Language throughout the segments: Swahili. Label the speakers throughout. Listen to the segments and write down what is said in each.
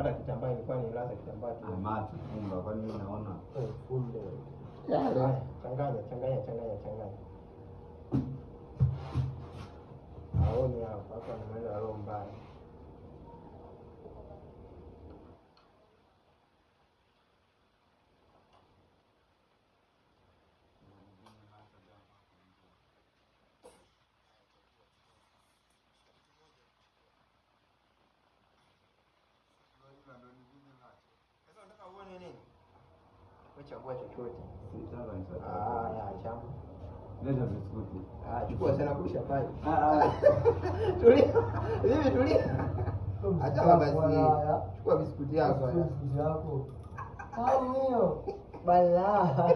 Speaker 1: Hata kitambaa ilikuwa ni laza kitambaa tu.
Speaker 2: Macho fumba, kwani mimi naona.
Speaker 1: Fumbe. Haya, changanya, changanya, changanya, changanya. Haoni hapa, hapa ni mwendo wa roho mbaya. Sasa unataka uone nini? Wewe chagua chochote.
Speaker 2: Sitaka nisaka.
Speaker 1: Ah, ya chama.
Speaker 2: Leta biskuti.
Speaker 1: Ah, chukua sana kurusha pale.
Speaker 2: Ah ah.
Speaker 1: Tulia. Mimi tulia. Acha basi. Chukua biskuti yako. Haya.
Speaker 3: Biskuti yako. Tamu hiyo. Balaa.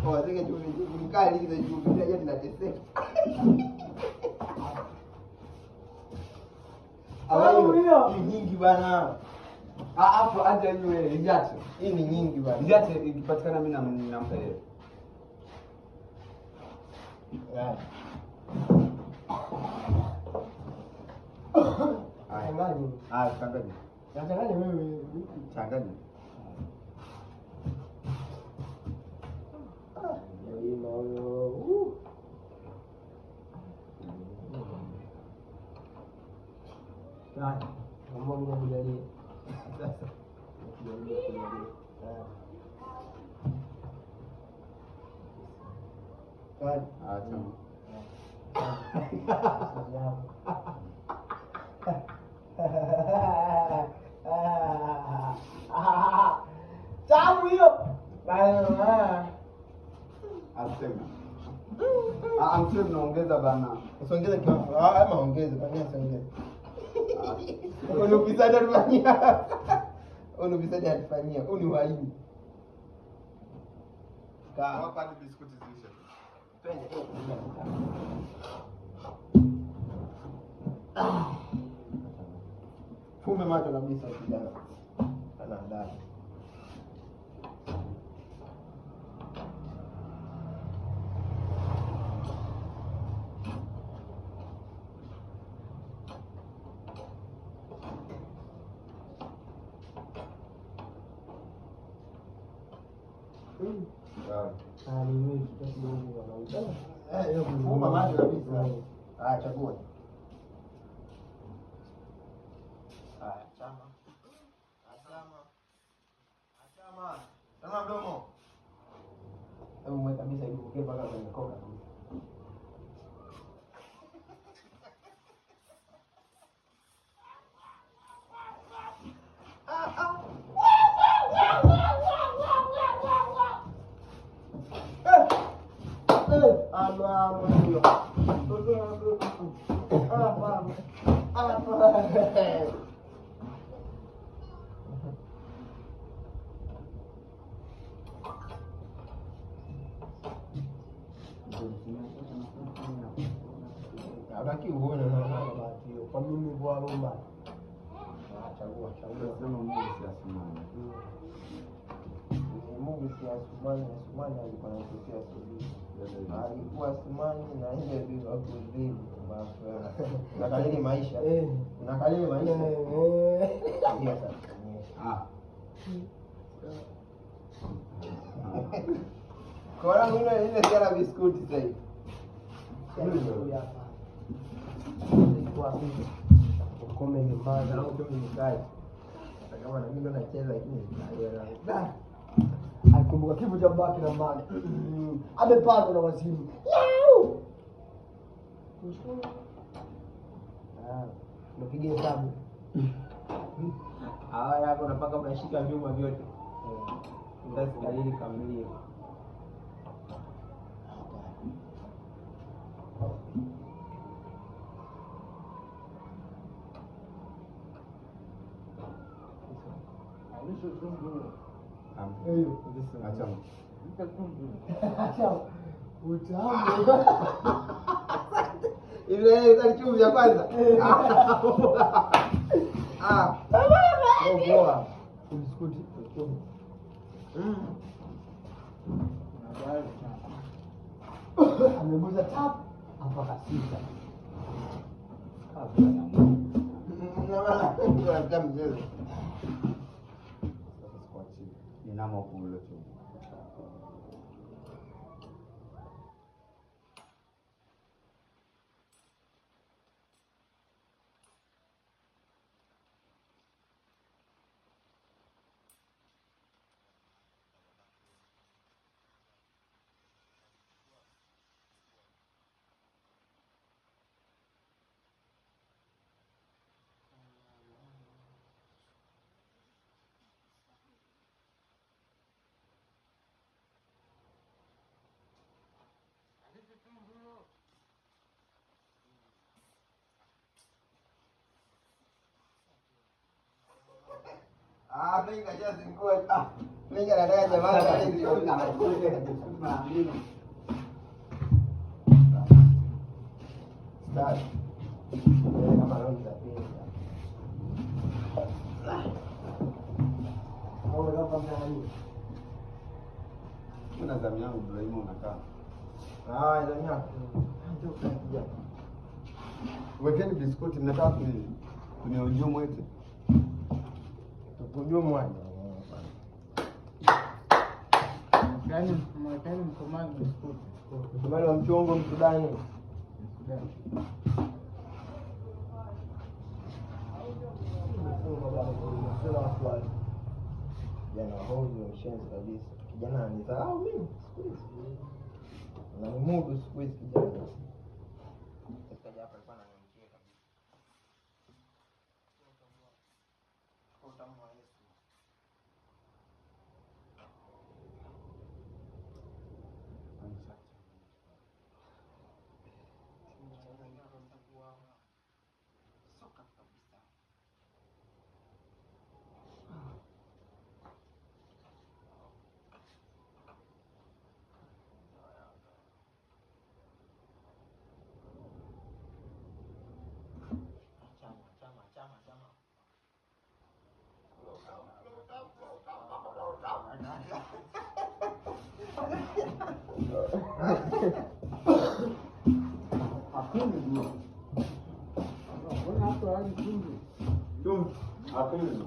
Speaker 1: Oh, zile chumvi chumvi kali hizo chumvi ndio tunateseka.
Speaker 3: Tamu hiyo.
Speaker 1: Hii nyingi bana.
Speaker 2: Ah, hapo acha iwe iache.
Speaker 1: Hii ni nyingi bana.
Speaker 2: Iache ikipatikana mimi nampa yeye.
Speaker 1: Haya. Haya.
Speaker 3: Changanya.
Speaker 2: Ah, changanya.
Speaker 3: Changanya wewe.
Speaker 2: Changanya.
Speaker 3: Wima huyo. Haya. Mungu akujalie.
Speaker 1: Sasa. Kujalie, kujalie. Haya. Haya.
Speaker 2: Ah, chama.
Speaker 3: Tamu hiyo. Balaa.
Speaker 2: Asema. Ah, msio mnaongeza bana.
Speaker 1: Usiongeze kiwango. Ah, ama ongeze, kwa nini usiongeze? Huu ni ufisadi atufanyia. Huu ni ufisadi atufanyia. Huu ni uhaini. Kaa.
Speaker 2: Hapa ni biskuti ziishe.
Speaker 1: Twende. Fumbe macho kabisa kijana. Ana adabu.
Speaker 2: Sawa.
Speaker 3: Ah, ni wewe kidogo bwana.
Speaker 1: Eh, fumba macho kabisa. Haya, chagua. Haya, chama. Achama. Achama. Chama mdomo. Hebu mweka kabisa ibuke mpaka kwenye koka kabisa.
Speaker 3: Ama ama.
Speaker 1: Hataki uone na
Speaker 3: Bahati hiyo. Kwa mimi bwana mbaya.
Speaker 1: Ah, chagua, chagua.
Speaker 2: Sema Mungu si asimame.
Speaker 1: Mungu si Asumani, Asumani alikuwa anatokea Sudan. Alikuwa Asumani na ile bibi kuzimu. Nakalili maisha.
Speaker 3: Eh.
Speaker 1: Nakalili maisha.
Speaker 3: Eh.
Speaker 1: Ndio sasa.
Speaker 2: Ah.
Speaker 1: Kwa langu ile ile sala biskuti sasa hivi.
Speaker 3: Ukome nyumbani.
Speaker 1: Na huko mimi nikae. Hata kama na mimi ndo nacheza lakini nikae. Da.
Speaker 3: Alikumbuka kifo cha babake na mama. Amepandwa na wazimu. Yau!
Speaker 1: Ah, unapiga hesabu. Haya hapo unapaka unashika vyuma vyote. Ndio dalili kamili.
Speaker 2: Achama.
Speaker 3: Acha. Utamu.
Speaker 1: Ile ile chumvi ya kwanza. Ah. Oh, poa.
Speaker 3: Biskuti.
Speaker 1: Mm.
Speaker 3: Ameguza tap. Mpaka sita.
Speaker 2: Kabla na Mungu.
Speaker 1: Unataka mchezo.
Speaker 2: Sasa sikuachi. Inama kule tu.
Speaker 1: Ah, mimi kashazingua. Ah, mimi nataka jamaa Start. Kama leo nitapenda.
Speaker 3: Au leo kama nani?
Speaker 2: Kuna zamu yangu Ibrahimu unakaa.
Speaker 1: Ah, zamu yako. Ndio kijana.
Speaker 2: Wekeni biskuti mnataka kunihujumu eti.
Speaker 1: Tukujumu aje.
Speaker 4: Mwekeni Msomali biskuti.
Speaker 1: Msomali wa mchongo Msudani.
Speaker 4: Msudani.
Speaker 1: Kijana wa hovyo, mshenzi kabisa. Kijana ananidharau mimi siku hizi. Ananimudu siku hizi kijana. Sasa hapa alikuwa ananiamkia kabisa. Kwa utamu wa Yesu. Soka kabisa. Chama, chama, chama, chama.
Speaker 4: Mbona watu hawali chumvi?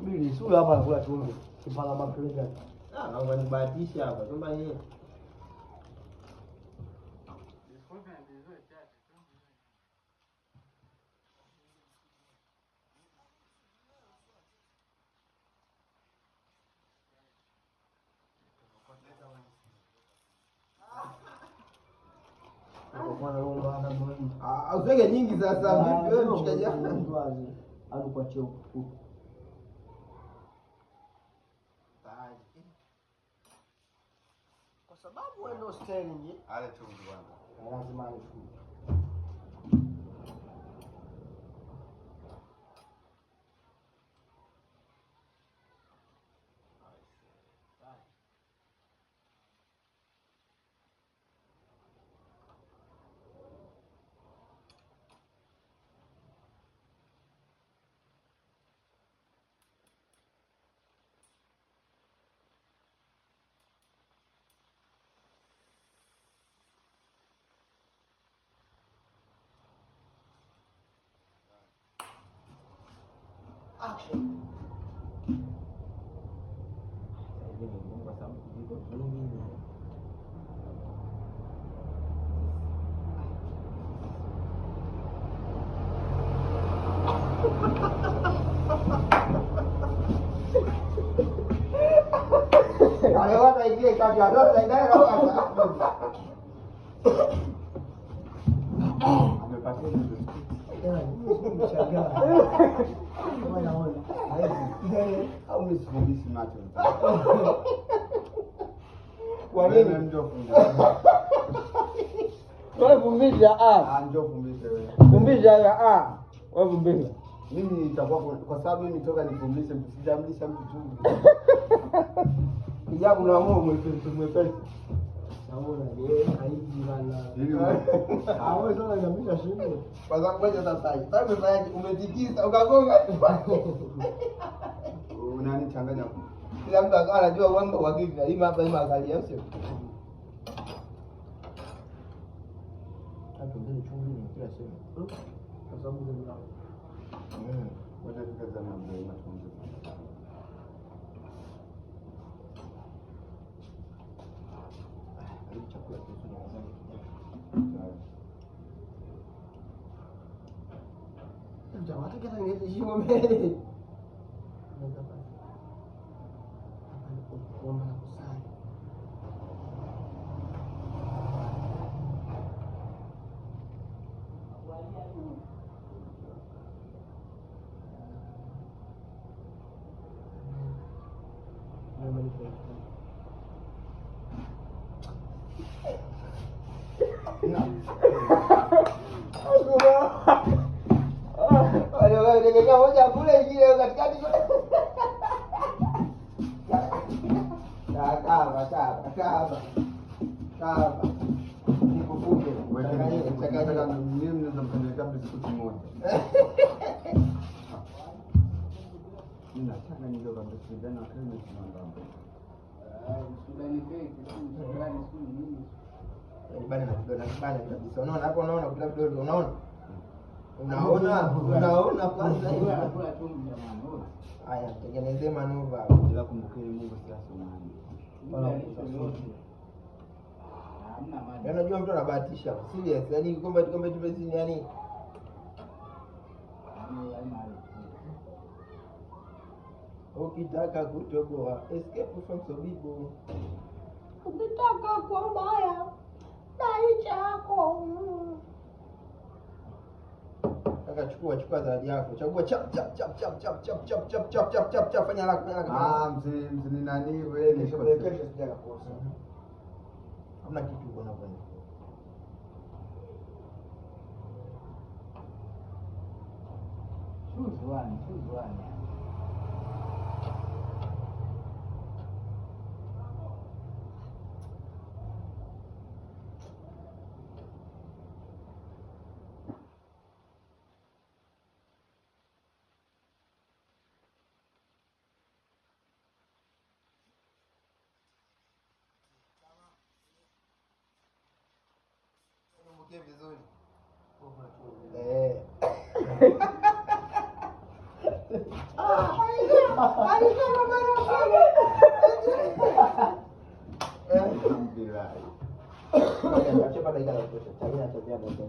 Speaker 3: Mimi sura hapa nakula chumvi. Kipala makelele.
Speaker 1: Ah, naomba nibahatishe hapa. Chumba hii.
Speaker 4: Biskuti na vizuri chache, chumvi nyingi.
Speaker 1: Ah, usiweke nyingi sasa. Vipi wewe mshikaji wangu?
Speaker 3: Alikuachia huku. Kwa sababu wewe ndio Sterling,
Speaker 2: Ale chumvi bwana.
Speaker 3: lazima alichukue.
Speaker 1: Action. Sasa hivi ni ngumu kwa sababu viko vingi ni Amewata ingie kati ya dosa inayo
Speaker 2: Amepatia biskuti.
Speaker 3: Mshangaa. Kama naona.
Speaker 2: Au mimi sifumbishi macho.
Speaker 1: Kwa nini?
Speaker 2: Wewe njoo fundisha.
Speaker 4: Wewe fumbisha a.
Speaker 2: Ah, njoo fundishe wewe.
Speaker 4: Fumbisha ya a. Wewe fumbisha.
Speaker 2: Mimi itakuwa kwa sababu mimi toka nifundishe mtu sijamlisha mtu chumvi.
Speaker 1: Kijana kuna moyo mwepesi mwepesi.
Speaker 3: Naona yeye haiji bana.
Speaker 2: Ili
Speaker 3: Ah, wewe sasa unaniambia shingo.
Speaker 1: Kwa sababu ngoja sasa hivi. Sasa umefanyaje? Umetikisa ukagonga.
Speaker 2: unanichanganya.
Speaker 1: Kila mtu akawa anajua kwamba uhakika ima hapa ima angalia sio? Tuongeze chumvi ni kila sehemu.
Speaker 3: Kwa sababu ndio mlango.
Speaker 2: Ngoja tukazana mbele na tuongeze.
Speaker 1: Karibu chakula kizuri mezani kijana.
Speaker 3: Jamaa hata shingo mbele. Naweza basi. Hapa ni kuomba na kusali. Naomba nipe.
Speaker 1: Waliotegemea moja kule ingine katikati. Kaba kaba kaba. Kaba. Nikufunge. Changanyike changanyike.
Speaker 2: Mimi mnaweza mkaniwekea biskuti moja. Mimi nataka nilo kabisa jana kama tunaanza.
Speaker 1: Bana na vidole bana kabisa. Unaona hapo, unaona kula vidole, unaona? Unaona, unaona kwanza. Haya, tengenezee manuva hapo.
Speaker 2: Ila kumbukeni Mungu si Asumani.
Speaker 1: Yaani unajua mtu anabahatisha. Serious, yaani kwamba kwamba tu basi yani ukitaka kutoboa escape from Sobibo.
Speaker 3: Ukitaka kuwa mbaya, dai chako.
Speaker 1: Kaka chukua chukua zawadi yako. Chagua chap chap chap chap chap chap chap chap chap chap chap chap, fanya haraka fanya haraka.
Speaker 2: Ah, mzee mzee ni nani wewe ni
Speaker 3: Kesho kesho sija kukosa.
Speaker 1: Hamna kitu uko na kwenda.
Speaker 4: Choose one, choose one.
Speaker 1: Tumbukie vizuri. Eh.
Speaker 2: Alhamdulillah.
Speaker 1: Chapa dakika za kutosha. Chagua chagua dakika.